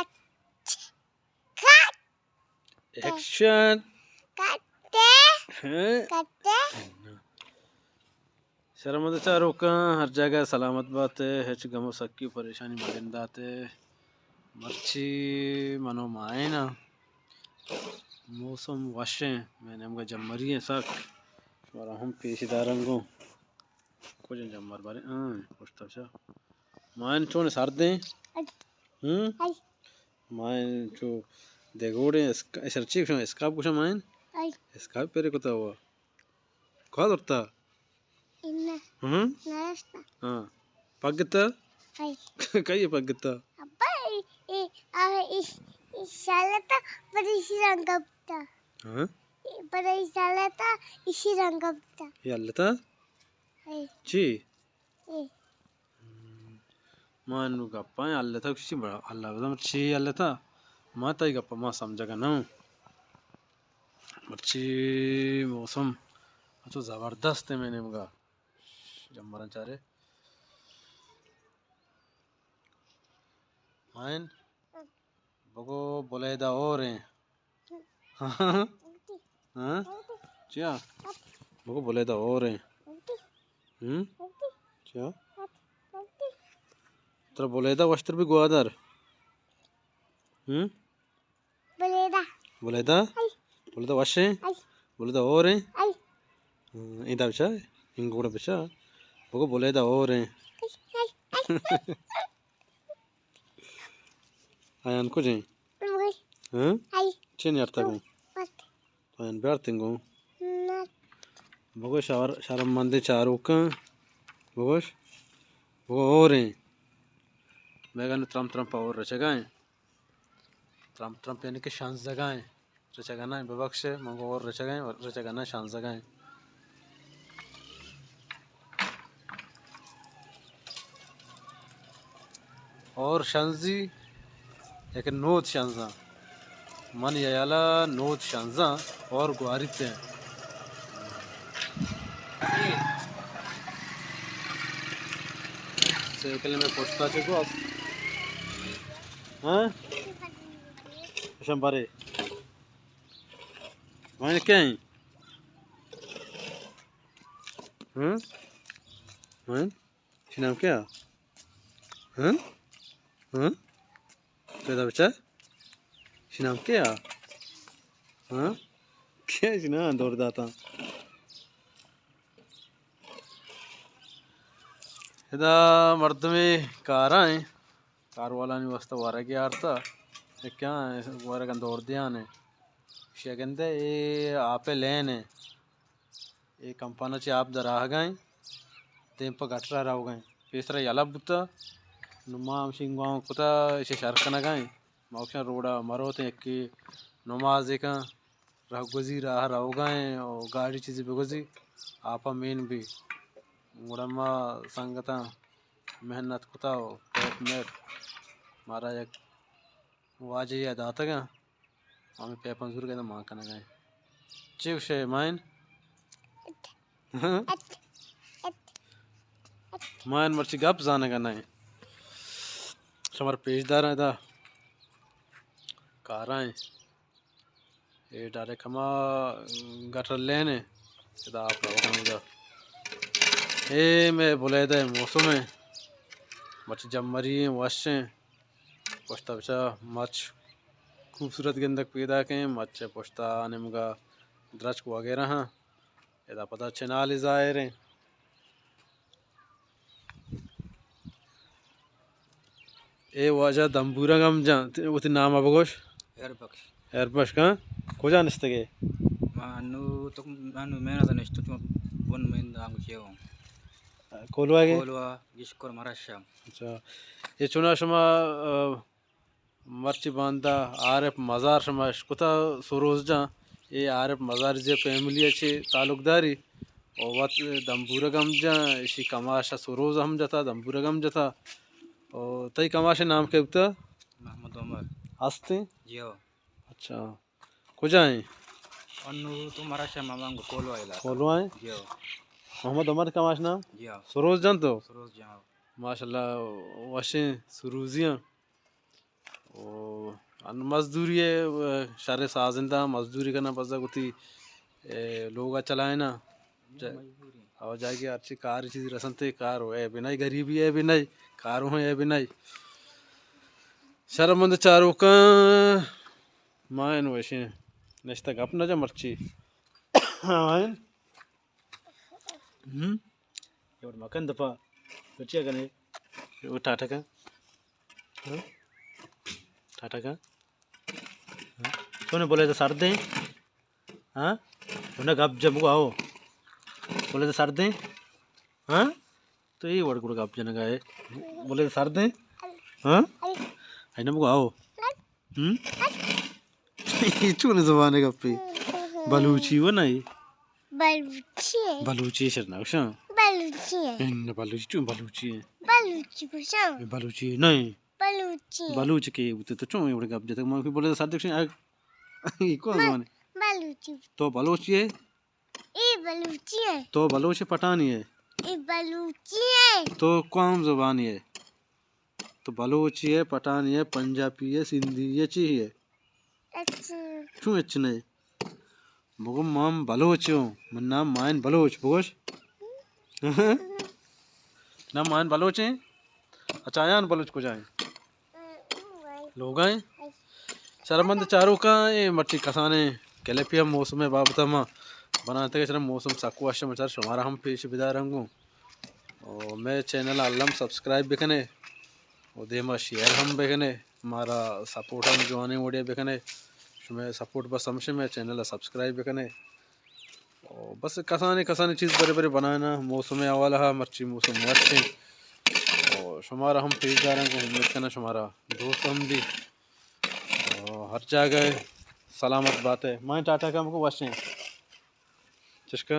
کٹ۔ ایکشن۔ کٹے۔ ہاں۔ کٹے۔ شرمند چاروکاں، ہر جاگہ سلامت بات ئے، ہچ گم و سکی و پریشانی مگندات ئے۔ مرچی من و مائن آں، موسم وش ایں، مئے نیمگا جمری ایں سک، شمارا ہم پیش داراں گوں۔ کجا جمر بارے؟ ہاں، پشتا چا۔ مائن چون سردیں؟ ہم؟ مائن چو دگوڑیں اسک-، اشر چی گوشاں؟ اسکاپ گوشاں مائن؟ اسکاپ پرے کتا ہوا؟ کہا درتا؟ ہم؟ ہاں۔ پگتا؟ کئی پگتا؟ ابا، ای، ای، آ، ای، ای شالتا، پر ایشی رنگ کپتا۔ ہاں؟ ای، پر ای شالتا، ایشی رنگ کپتا۔ یہ اللہ تا؟ چی؟ ما نوں گپاں، اللہ تا کچی بڑا، اللہ بزاں چی اللہ تا؟ ما تئی گپا ما سمجھگا نہ اوں۔ مرچی موسم تو زبردست ایں مئے نیمگا۔ جمبراں چارے۔ مائن بگو بلیدہ ہور ایں۔ ہاں؟ چیا؟ بگو بلیدہ ہور ایں۔ ہم؟ چیا؟ ترا بلیدہ وشتر بی گوادر۔ ہم؟ بلیدہ۔ بلیدہ؟ بلیدہ وش ایں؟ بلیدہ ہور ایں؟ ہاں، ادا بچا، انگوڑا بچا۔ بگو بلیدہ ہور ایں۔ آیان کجیں؟ ہاں؟ چی نیارتگوں؟ آیان بیارتگوں؟ بگوش، شرمندیں چاروکاں۔ بگوش۔ بگو ہور ایں۔ مئے گا نوں ترمپ ترمپ ہور رچگا ایں۔ ترمپ ترمپ یعنی کہ شانزگا ایں۔ رچگا نہ ایں، ببخشے، من گو ہور رچگا ایں، رچگا نہ، شانزگا ایں۔ ہور شانزی، یک نود شانزاں۔ من یالا نود شانزاں ہور گواریت ایں۔ سائیکل مئے پشتا چکو است۔ ہاں؟ اشاں بارے۔ مائن کیا ایں؟ ہاں؟ مائن؟ اشی نام کیا؟ ہاں؟ ہاں؟ پیدا بچا؟ اشی نام کیا؟ ہاں؟ کیا اشی نام دور داتاں؟ ادا مردمے کارا ایں۔ کاروالانی واسطہ ورگے آرتا، اے کیا ایں؟ ورگاں دور دیان ایں۔ اشی گندے اے آپ ءِ لین ایں۔ اے کمپانا چہ آپ در آہگا ایں، دیم پہ گٹرا روگا ایں۔ پیسرا یلہ بوتا، نوں ما ہمشی انگواں کتا، اشی شر کنگا ایں۔ ما گوشاں روڈا مروت، یکے نمازے کن، رہگوزی راہ روگا ایں، او گاڑی چیزے بگوزی، آپا مین بی۔ گڑا ما سنگتاں محنت کتا و پیپ میپ مارا یک واجہے ءَ داتگاں، ہمے پیپاں زورگ ءَ مان کنگ ءَ ایں۔ چے گوشے مائن؟ ہاں؟ مائن مرچی گپ زانگ ءَ نہ ایں۔ شمار پیش داراں ادا کاراں ایں۔ اے ڈائریکٹ ہما گٹر لین ایں، ادا آپ روگ ءَ ایں ادا۔ اے مئے بلیدہ ءِ موسم ایں، مرچی جمری ایں، وش ایں۔ پشتا بچا مچ خوبصورت گندگ پیداک ایں، مچ ءِ پشتا نیمگا درچک وغیرہ ہاں۔ ادا پدا چنالی ظاہر ایں۔ اے واجہ دمبورگ ہم جان، وتی نام ءَ بگوش۔ ہیر بخش۔ ہیر بخش کن؟ کجا نشتگے؟ ما انو تو، انو میں نہ نشتو، چون بن میں نام کیے ہوں۔ کولوا گے؟ کولوا، گشکر مرشا۔ اچھا۔ اے چونا شما، آ، مرچی باندا عارف مزار شما اشکتا سروز جان، اے عارف مزار زی فیملی ءَ چہ تعلق داری، او وت دمبورگ ہم جان، اشی کماش ءَ سروز ہم جتا، دمبورگ ہم جتا۔ او تئی کماش ءِ نام کئے بوتا؟ محمد عمر۔ ہستیں؟ جی ہو۔ اچھا۔ کجا ایں؟ انو تو مرشا مامانگ کولوا علاقہ۔ کولوا ایں؟ جی ہو۔ محمد عمر کماش نام؟ جی ہو۔ سروز جان تو؟ سروز جان۔ ماشاءاللہ، وشیں سروزی ایں۔ او ان مزدوری ءَ، شر سازندہ مزدوری کناں، بزگ وتی، اے، لوگ ءَ چلائیناں۔ جا-، او جاگے ہرچی کار چیز رسنتے، کار ہو اے بنائی، غریبی اے بنائی، کار ہو اے بنائی۔ شرمند چاروکاں، ما انو ایشیں نشتہ گپ نہ جا مرچی۔ ہاں۔ ہم؟ یہ وڑ مکن دپا۔ تو چیا کنے؟ یہ وڑ ٹاٹا کا؟ ہاں؟ ٹاٹا کا؟ ہاں؟ تو نے بولے تو سر دیں؟ ہاں؟ تو نے گپ جب کو آؤ۔ بولے تو سر دیں؟ ہاں؟ تو یہ وڑ گڑ گپ جنگا ہے۔ بولے تو سر دیں؟ ہاں؟ اینم کو آؤ۔ ہم؟ اے چون زبان ءَ گپے؟ بلوچی و نہ اے؟ بلوچی اے۔ بلوچی شر نہ گوشاں۔ بلوچی اے۔ اے نہ بلوچی، چون بلوچی اے؟ بلوچی گوشاں۔ اے بلوچی نہ اے۔ بلوچی اے۔ بلوچ کے بوتے تو چون ایوڑے گپ جتگ؟ ما کوئی بولے سر دکشن، اے کون زبان اے؟ بلوچی۔ تو بلوچی اے؟ اے بلوچی اے۔ تو بلوچ پٹھانی اے؟ اے بلوچی اے۔ تو کام زبانی اے؟ تو بلوچی اے، پٹھانی اے، پنجابی اے، سندھی اے، چی اے؟ اچھا۔ چون اچ نہ اے؟ مگو من بلوچ اوں، من نام مائن بلوچ، بگوش۔ نام مائن بلوچ ایں؟ اچھا، آیان بلوچ کجا ایں؟ لوگا ایں؟ شرمند چاروکاں، اے مرچی کسانیں کلپے ہم موسم ءِ بابت ءَ ما بنائینتگ، شرم موسم سک وش ایں، شمارا ہم پیش بداراں گوں۔ او مئے چینل ءَ الم سبسکرائب بکنے، او دیما شیئر ہم بکنے، مارا سپورٹ ہم جوانیں وڑے بکنے۔ شمئے سپورٹ بس ہمشے، مئے چینل ءَ سبسکرائب بکنے۔ او بس کسانیں کسانیں چیز برے برے بنائیناں، موسم ءِ حوالہ ءَ، مرچی موسم وش ایں۔ او شمارا ہم پیش داراں گوں، امید کناں شمارا دوست ہم بی۔ او ہر جاگہ سلامت بات ئے۔ مائیں ٹاٹا کم کو وش ایں۔ چشکا؟